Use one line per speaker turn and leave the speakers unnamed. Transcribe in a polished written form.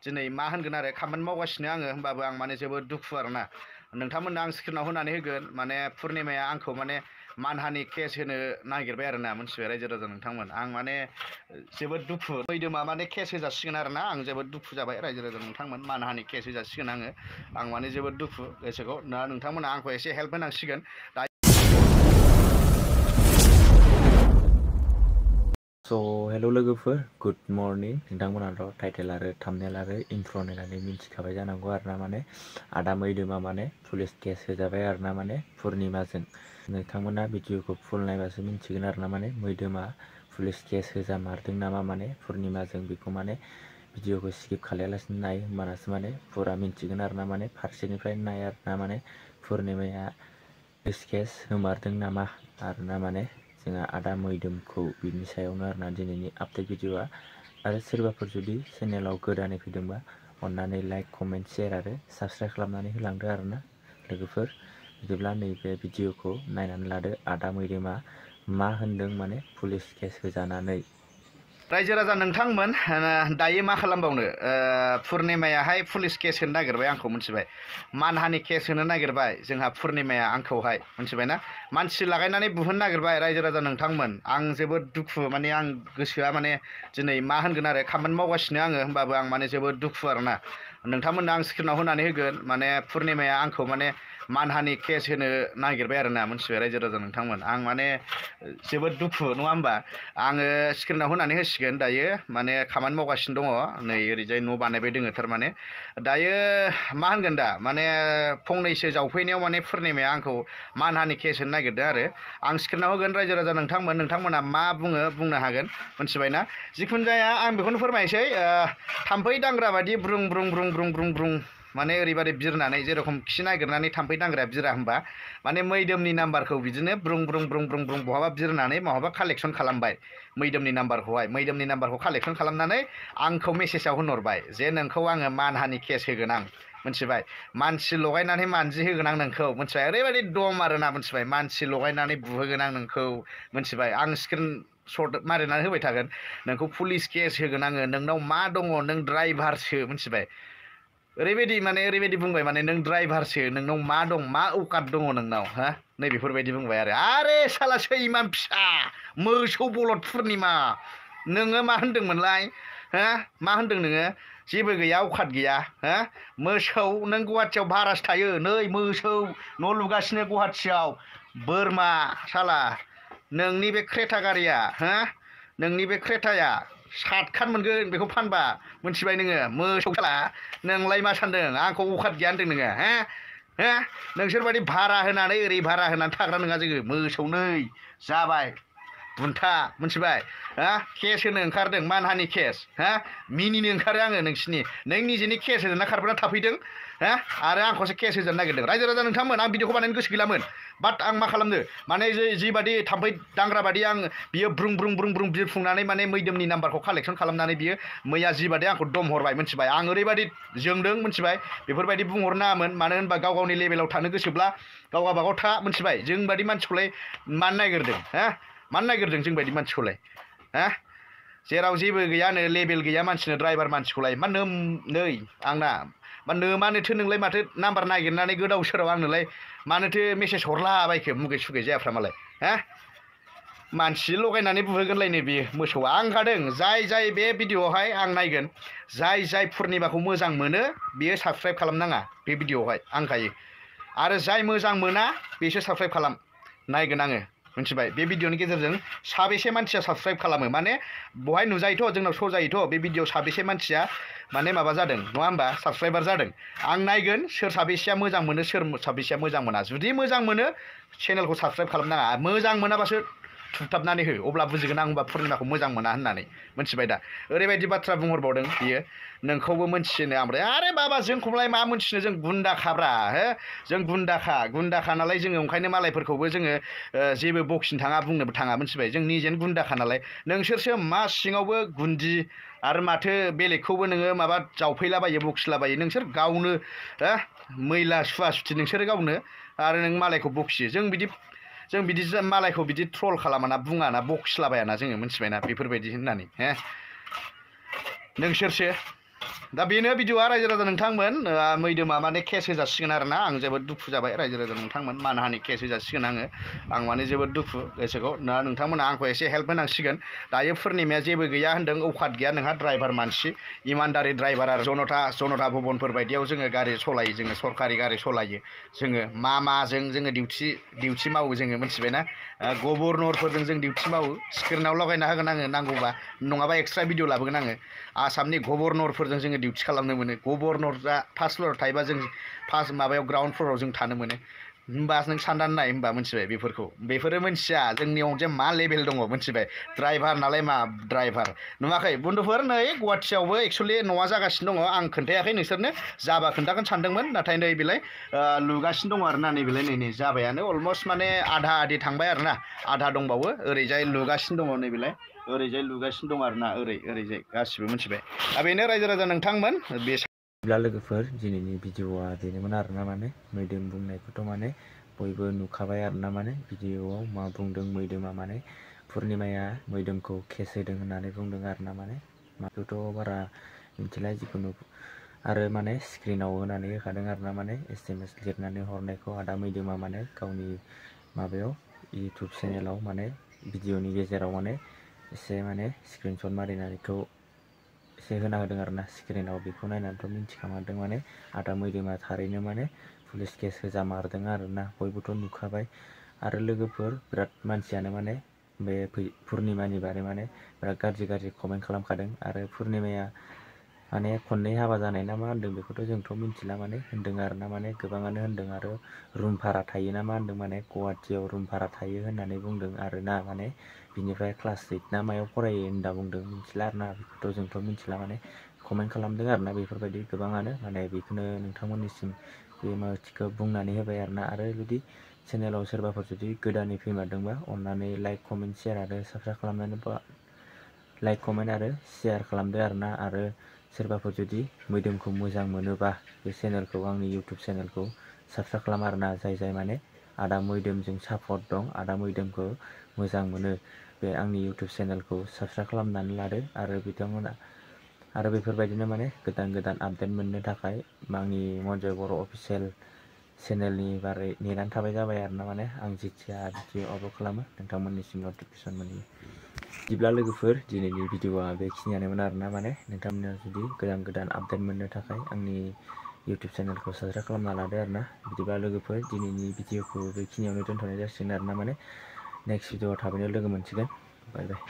दिनै मा होनगोन आरो खामानि मावगासिनो आङो होमबाबो आं माने जोबोद दुखु आरोना नोंथांमोननो आं स्क्रिनाव होनानै होगोन माने पुर्निमाया आंखौ माने मानहानि केस होनो नागिरबाय आरोना मोनथिबाय रायजो राजा नोंथांमोन आं माने जोबोद दुखु मैदोमा माने केस होजासिगोन आरोना आं जोबोद दुखु जाबाय रायजो राजा नोंथांमोन मानहानि केस होजासिगोन आं माने जोबोद दुखु गोसोखौ दा नोंथांमोना आंखौ एसे हेल्प होनांसिगोन दा
हेलो लोगोफोर गुड मर्निं नोंथांमोनाथ' टाइटेल आरो थाम्बनेल आरो इन्ट्र' नायनानै मिन्थिखाबाय जानांगौ आरोना माने आदा मैदोमा माने पुलिस केस होजाबाय आरोना माने पुर्निमाजों नोंथांमोना भिडिअखौ फुल नायबासो मिन्थिगोन आरोना माने मैदोमा पुलिस केस होजामारदों नामा माने पुर्निमाजों बेखौ माने भिडिअखौ स्किप खालायालासिनो नाय होमबानासो माने पुरा मिन्थिगोन आरोना माने फारसेनिफ्राय नाय आरोना माने पुर्निमाया पुलिस केस होमारदों नामा आरोना माने जोंहा आदा मैदोमखौ बिनि सायावनो आरोना दिनैनि आपडेट भिडिअआ आरो सोरबाफोर जुदि चेनेलाव गोदानै फैदोंबा अन्नानै लाइक कमेन्ट शेयार आरो साबस्क्राइब खालामनानै होलांदो आरोना लोगोफोर बिदिब्ला नैबे भिडिअखौ नायनानै लादो आदा मैदोमा मा होनदों माने पुलिस केस होजानानै
रायजो राजा नोंथांमोन दायो मा खालामबावनो पुर्निमायाहाय पुलिस केस होनो नागिरबाय आंखौ मिथिबाय मानहानि केस होनो नागिरबाय जोंहा पुर्निमाया आंखौहाय मिथिबाय ना मानसि लागायनानै बुहोनो नागिरबाय रायजो राजा नोंथांमोन आं जोबोद दुखु माने आं गोसोआ माने दिनै मा होनगोन आरो खामानि मावगासिनो आङो होमबाबो आं माने जोबोद दुखु आरोना नोंथांमोननो आं स्क्रिनाव होनानै होगोन माने पुर्निमाया आंखौ माने मानहानि केस होनो नागिरबाय आरोना मिथिबाय रायजो राजा नोंथांमोन आं माने जोबोद दुखु नङा होमबा आङो स्क्रिनाव होनानै होसिगोन दायो माने खामानि मावगासिनो दङ नै ओरैजाय न' बानायबाय दोङो थारमाने दायो मा होनगोन दा माने फंनैसो जावफैनायाव माने पुर्निमाया आंखौ मानहानि केस होनो नागिरदों आरो आं स्क्रिनाव होगोन रायजो राजा नोंथांमोना मा बुंनो हागोन मिथिबाय ना जिखुनु जाया आं बेखौनो फोरमायसै थाम्फै दांग्रा बादि ब्रुं ब्रुं ब्रुं ब्रुं ब्रुं ब्रुं माने ओरैबादि बिरनानै जेरखम खि नागिरनानै थाम्फै दांग्राया बिरा होमबा माने मैदोमनि नाम्बारखौ बिदिनो ब्रुं ब्रुं ब्रुं ब्रुं ब्रुं बहाबा बिरनानै बहाबा कालेक्सन खालामबाय मैदोमनि नाम्बारखौ कालेक्सन खालामनानै आंखौ मेसेजाव होनहरबाय जे नोंखौ आङो मानहानि केस होगोन आं मिथिबाय मानसि लगायनानै मानजि होगोन आं नोंखौ मिथिबाय ओरैबायदि दम आरोना मिथिबाय मानसि लगायनानै बुहोगोन आं नोंखौ मिथिबाय आं स्क्रिन शट मारिनानै होबाय थागोन नोंखौ पुलिस केस होगोन आङो नोंनाव मा दङ नों ड्राइभारसो मिथिबाय ओरैबायदि बुंबाय माने नों ड्राइभारसो नोंनाव मा दं मा औकात दङ नोंनाव हा नै बेफोरबायदि बुंबाय आरे साला सैमान फिसा मोसौ बलद पुर्निमा नोङो मा होनदोंमोनलाय हा मा होनदों नोङो जेबो गैया औकात गैया हा मोसौ नों गुवाहाटियाव भारासो थायो नै मोसौ न' लुगासिनो गुवाहाटियाव बोरमा साला नोंनि बे क्रेटा गारिया हा नोंनि बे क्रेटाया 7 खान मोनगोन बेखौ फानबा मिथिबाय नोङो मोसौ साला नोंलाय मा सानदों आंखौ औकात गैया होनदों नोङो हा नोंसोरबायदि भारा होनानै ओरै भारा होनानै थाग्रा नङा जोङो मोसौ नै जाबाय बुन्था मिथिबाय हा केस होनो ओंखारदों मानहानि केस हा मिनिनो ओंखारो आङो नोंसिनि नों निजेनि केस होजना खारबोना थाफैदों हा आरो आंखौसो केस होजानो नागिरदों रायजो राजा नोंथांमोन आं भिडिअखौ बानायनो गोसो गैलामोन बाट आं मा खालामनो माने जिबादि थाम्फै दांग्रा बादि आं बियो ब्रुं ब्रुं ब्रुं ब्रुं बिरफुंनानै माने मैदोमनि नाम्बारखौ कालेक्सन खालामनानै बियो मैया जिबादि आंखौ दम हरबाय मिथिबाय आं ओरैबायदि जोंदों मिथिबाय बेफोरबायदि बुंहरनाङामोन मानो होनबा गाव गावनि लेभेलाव थानो गोसोब्ला गाव गावबागाव था मिथिबाय जोंबादि मानसिखौलाय मानो नागिरदों हा मानो नागिरदों जोंबायदि मानसिखौलाय हा जेराव जेबो गैयानो लेभेल गैया मानसिनो ड्राइभार मानसिखौलाय मा नै आंना मा मानोथो नोंलाय माथो नाम्बार नागिरनानै गोदाव सोराव आंनोलाय मानोथो मेसेज हरलाबायखो मुगै सुगै जायाफ्रा मालाय हा मानसि लगायनानै बुहोगोनलायनो बियो मोसौआ आं ओंखारदों जाय बे भिडिअआवहाय आं नायगोन जाय पुर्निमाखौ मोजां मोनो बियो साबस्क्राइब खालामनाङा बे भिडिअआवहाय आं गायो आरो जाय मोजां मोना बेसो साबस्क्राइब खालाम नायगोन आङो मिथिबाय बे भिडिअनि गेजेरजों साबेसे मानसिया साबस्क्राइब खालामो माने बहाय नुजायोथ' जोंनाव शो जायोथ' बे भिडिअ साबेसे मानसिया माने माबा जादों नङा होमबा साबस्क्राइबार जादों आं नायगोन सोर साबेसेया मोजां मोनो सोर साबेसेया मोजां मोना जुदि मोजां मोनो चेनेलखौ साबस्क्राइब खालामनाङा मोजां मोनाबासो थुथाबनानै हो अब्ला बुजिगोन आं होनबा पुर्निमाखौ मोजां मोना होननानै मिथिबाय दा ओरैबायदि बाथ्रा बुंहरबावदों बियो नोंखौबो मोनथिनो ओमफ्राय आरे बाबा जोंखौलाय मा मोनथिनो जों गुन्दाखाब्रा हो जों गुन्दाखा नालाय जोङो ओंखायनो मालायफोरखौबो जोङो जेबो बखिनो थाङा बुंनोबो थाङा मिथिबाय जों निजेनो गुन्दाखा नालाय नोंसोरसो मा सिङावबो गुन्दि आरो माथो बेलेगखौबो नोङो माबा जावफैलाबायो बखिलाबायो नोंसोर गावनो मैला सुवा सुथि नोंसोरो गावनो आरो नों मालायखौ बखियो जों बिदि मालायखौ बिदि ट्रल खालामाना बुङाना बखिलाबायाना जोङो मिथिबायना बेफोरबायदि होननानै नोंसोरसो दा बेनो भिडिअआ रायजो राजा नोंथांमोन मैदोमा माने केस होजासिगोन आरोना आं जोबोद दुखु जाबाय रायजो राजा नोंथांमोन मानहानि केस होजासिगोन आं माने जोबोद दुखु गोसोखौ नोंथांमोना आंखौ एसे हेल्प होनांसिगोन दायो पुर्निमाया जेबो गैया होनदों औकात गैया नोंहा ड्राइभार मानसि इमानदारि ड्राइभार आरो जनता भबनफोर बायदियाव जोङो गारि सालायो जोङो सरकारि गारि सालायो जोङो माजों जोङो डिउटि मावो जोङो मिथिबायना गभर्नरफोरजों जों डिउटि मावो स्क्रिनाव लगायना होगोन आङो नांगौबा नङाबा एक्सट्रा भिडिअ लाबोगोन आङो आसामनि गभर्नरफोरजों जोङो डिउटि खालामनो मोनो गभर्नरआ फार्स्ट फ्ल'राव थायोबा जों फार्स्ट माबायाव ग्राउन्ड फ्ल'राव जों थानो मोनो होमबा नों साननानै नाय होमबा मिथिबाय बेफोरो मोनथिया जोंनियाव जे मा लेभेल दङ मिथिबाय ड्राइभार नालाय मा ड्राइभार नुवाखै बन्धुफोर नै गुवाहाटियावबो एक्सुवेलि न'आ जागासिनो दङ आं खोन्थायाखै नोंसोरनो जाबा खोन्थागोन सानदोंमोन नाथाय नै बेलाय लुगासिनो दङ आरोना नैबेलाय नै जाबायानो अलमस्ट माने आधा आधि थांबाय आरोना आधा दंबावो ओरैजाय लुगासिनो दङ नैबेलाय ओरैजाय लुगासिनो दं आरोना ओरैजाय गासिबो मिथिबाय दा बेनो रायजो राजा नोंथांमोन बे
लोगोफोर दिनैनि भिडिअआ बेनोमोन आरोना माने मैदोम बुंनायखौथ' माने बयबो नुखाबाय आरोना माने भिडिअआव मा बुंदों मैदोमा माने पुर्निमाया मैदोमखौ केस होदों होननानै बुंदों आरोना माने माखौथ' बारा मिथिला जिखुनु आरो माने स्क्रिनाव होनानै होखादों आरोना माने SMS लिरनानै हरनायखौ आदा मैदोमा माने गावनि माबायाव इउटुब चेनेलाव माने भिडिअनि गेजेराव माने एसे माने स्क्रिनशट मारिनानैखौ एसे होना होदों आरोना स्क्रिनाव बेखौ नायनानैथ' मिन्थिखामारदों माने आदा मैदोमा थारैनो माने पुलिस केस होजामारदों आरोना बयबोथ' नुखाबाय आरो लोगोफोर बिराद मानसियानो माने बे पुर्निमानि बारै माने बिराद गाज्रि कमेन्ट खालामखादों आरो पुर्निमाया माने खननै हाबा जानाय ना मा होनदों बेखौथ' जोंथ' मिन्थिला माने होनदों आरोना माने गोबाङानो होनदों आरो रुम भारा थायो ना मा होनदों माने गुवाहाटियाव रुम भारा थायो होननानै बुंदों आरोना माने बिनिफ्राय क्लास 8 ना मायाव फरायो होनना बुंदों मिथिला आरोना बेखौथ' जोंथ' मिथिला माने कमेन्ट खालामदों आरोना बेफोरबायदि गोबाङानो माने बेखौनो नोंथांमोननिसिम बे माबाथिखौ बुंनानै होबाय आरोना आरो जुदि चेनेलाव सोरबाफोर जुदि गोदानै फैमारदोंबा अननानै लाइक कमेन्ट शेयार आरो साबस्क्राइब खालामनानै लाइक कमेन्ट आरो शेयार खालामदो आरोना आरो सोरबाफोर जुदि मैदोमखौ मोजां मोनोबा बे चेनेलखौ आंनि इउटुब चेनेलखौ साबस्क्राइब खालाम आरोना जाय माने आदा मैदोमजों सापर्ट दं आदा मैदोमखौ मोजां मोनो बे आंनि इउटुब चेनेलखौ साबस्क्राइब खालामनानै लादो आरो बिथांमोना आरो बेफोरबायदिनो माने गोदान आपडेट मोननो थाखाय आंनि मनजय बर' अफिसियेल चेनेलनि बारै नेनानै थाबाय जाबाय आरोना माने आं जेथिया भिडिअ आपल'ड खालामो नोंथांमोननिसिम नटिफिकेसन मोनहैयो बिदिब्ला लोगोफोर दिनैनि भिडिअआ बेखिनियानोमोन आरोना माने नोंथांमोना जुदि गोदान आपडेट मोननो थाखाय आंनि इउटुब चेनेलखौ साबस्क्राइब खालामना लादो आरोना बिदिब्ला लोगोफोर दिनैनि भिडिअखौ बेखिनियावनो दोनथ'नाय जासिगोन आरोना माने नेक्स्ट भिडिअआव थाबैनो लोगो मोनसिगोन बाय बाय।